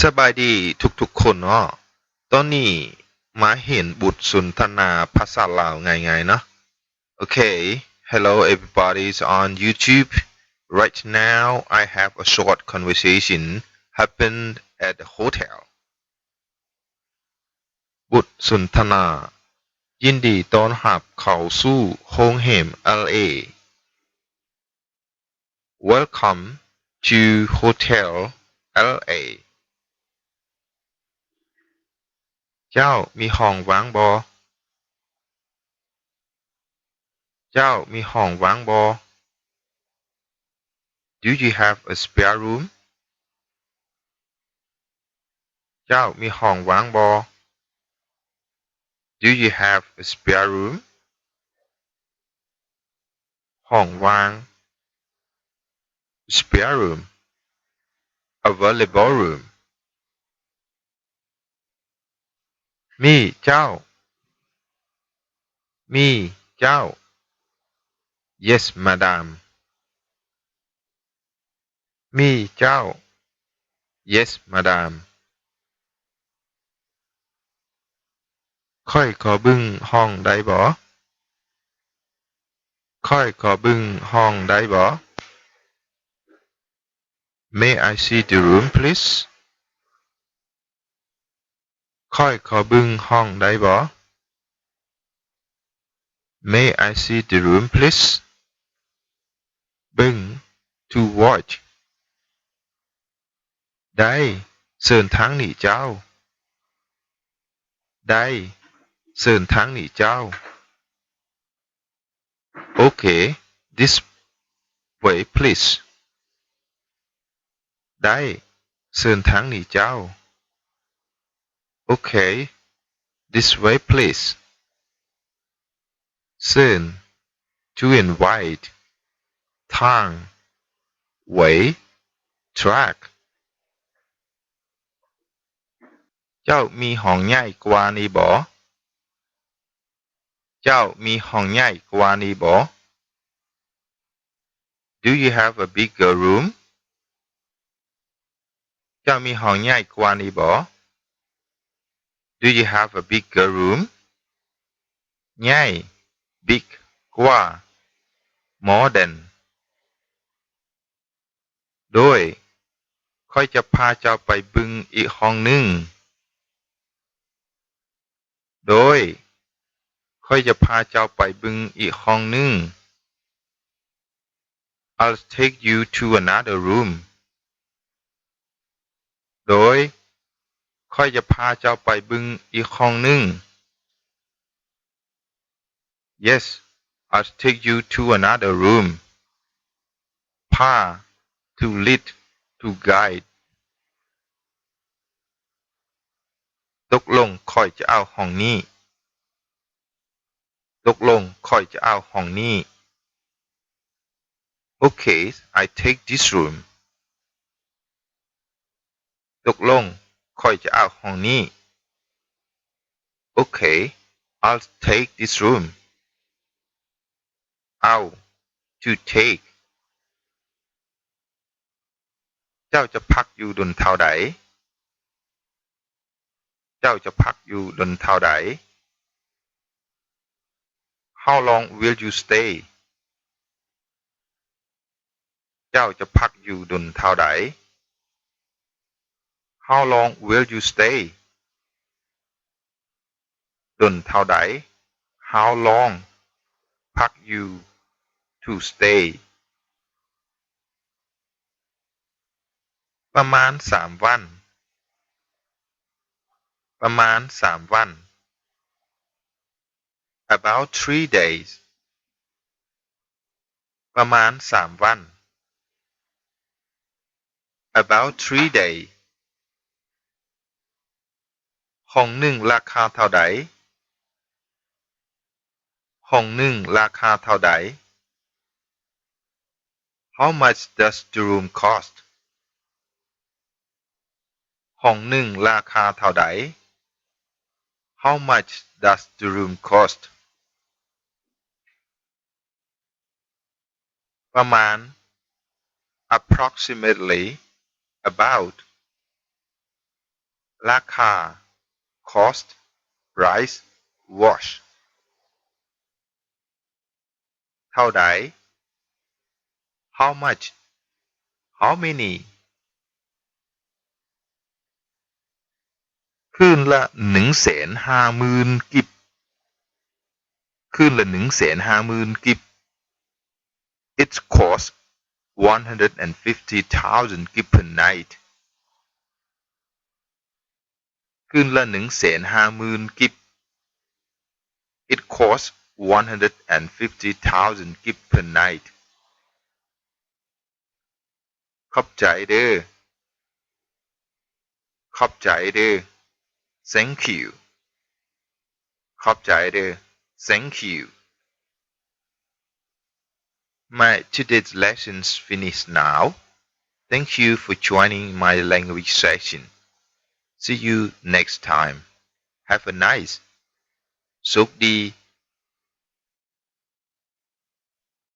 ສະບາຍດີທຸກໆຄົນເນາະ. ຕອນນີ້ມາເຫັນບົດສົນທະນາພາສາລາວງ່າຍໆເນາະ. Okay, hello everybody's on YouTube. Right now, I have a short conversation happened at the hotel. ບົດສົນທະນາ. ຍິນດີຕ້ອນຮັບເຂົ້າສູ່ໂຮງແຮມ LA. Welcome to Hotel LA. ເຈົ້າມີຫ້ອງວ່າງບໍ່? ເຈົ້າມີຫ້ອງວ່າງບໍ່? Do you have a spare room? ເຈົ້າມີຫ້ອງວ່າງບໍ່? Do you have a spare room? ຫ້ອງວ່າງ. Spare room. Available room. ມີເຈົ້າ. ມີເຈົ້າ. Yes, madam. ມີເຈົ້າ. Yes, madam. ຂ້ອຍຂໍເບິ່ງຫ້ອງໄດ້ບໍ່? ຂ້ອຍຂໍເບິ່ງຫ້ອງໄດ້ບໍ່? May I see the room, please? ຂ້ອຍຂໍເບິ່ງຫ້ອງໄດ້ບໍ່? May I see the room, please? ເບິ່ງ. To watch. ໄດ້, ເຊີນທາງນີ້ເຈົ້າ. ໄດ້, ເຊີນທາງນີ້ເຈົ້າ. Okay, this way, please. ໄດ້, ເຊີນທາງນີ້ເຈົ້າ. Okay, this way, please. ເຊີນ. To invite. ທາງ. Way. Track. ເຈົ້າມີຫ້ອງໃຫຍ່ກວ່ານີ້ບໍ່? ເຈົ້າມີຫ້ອງໃຫຍ່ກວ່ານີ້ບໍ່? Do you have a bigger room? ເຈົ້າມີຫ້ອງໃຫຍ່ກວ່ານີ້ບໍ່? Do you have a bigger room? ໃຫຍ່. Big. ກວ່າ. More than. ໂດຍ, ຂ້ອຍຈະພາເຈົ້າໄປເບິ່ງອີກຫ້ອງໜຶ່ງ. ໂດຍ, ຂ້ອຍຈະພາເຈົ້າໄປເບິ່ງອີກຫ້ອງໜຶ່ງ. I'll take you to another room. ໂດຍ, ຂ້ອຍຈະພາເຈົ້າໄປເບິ່ງອີກຫ້ອງໜຶ່ງ. Yes, I'll take you to another room. ພາ. To lead, to guide. ຕົກລົງ, ຂ້ອຍຈະເອົາຫ້ອງນີ້. ຕົກລົງ, ຂ້ອຍຈະເອົາຫ້ອງນີ້. Okay, I take this room. ຕົກລົງ, ຂ້ອຍຈະເອົາຫ້ອງນີ້. Okay, I'll take this room. ເອົາ. To take. ເຈົ້າຈະພັກຢູ່ດົນເທົ່າໃດ? ເຈົ້າຈະພັກຢູ່ດົນເທົ່າໃດ? How long will you stay? ເຈົ້າຈະພັກຢູ່ດົນເທົ່າໃດ? How long will you stay? ດົນເທົ່າໃດ? How long? ພັກຢູ່. To stay. ປະມານສາມວັນ. ປະມານສາມວັນ. About three days. ປະມານສາມວັນ. About three days. ຫ້ອງໜຶ່ງລາຄາເທົ່າໃດ? ຫ້ອງໜຶ່ງລາຄາເທົ່າໃດ? How much does the room cost? ຫ້ອງໜຶ່ງລາຄາເທົ່າໃດ? How much does the room cost? ປະມານ. Approximately. About. ລາຄາ cost, price, watch. ເທົ່າໃດ? How much? How many? ຄືນລະໜຶ່ງແສນຫ້າໝື່ນກິບ. ຄືນລະໜຶ່ງແສນຫ້າໝື່ນກິບ. It costs one hundred and fifty thousand kip per night. ຄືນລະໜຶ່ງແສນຫ້າໝື່ນກິບ. It costs one hundred and fifty thousand kip per night. ຂອບໃຈເດີ້. ຂອບໃຈເດີ້. Thank you. ຂອບໃຈເດີ້. Thank you. My today's lesson's finished now. Thank you for joining my language session. See you next time. Have a nice. ໂຊກດີ.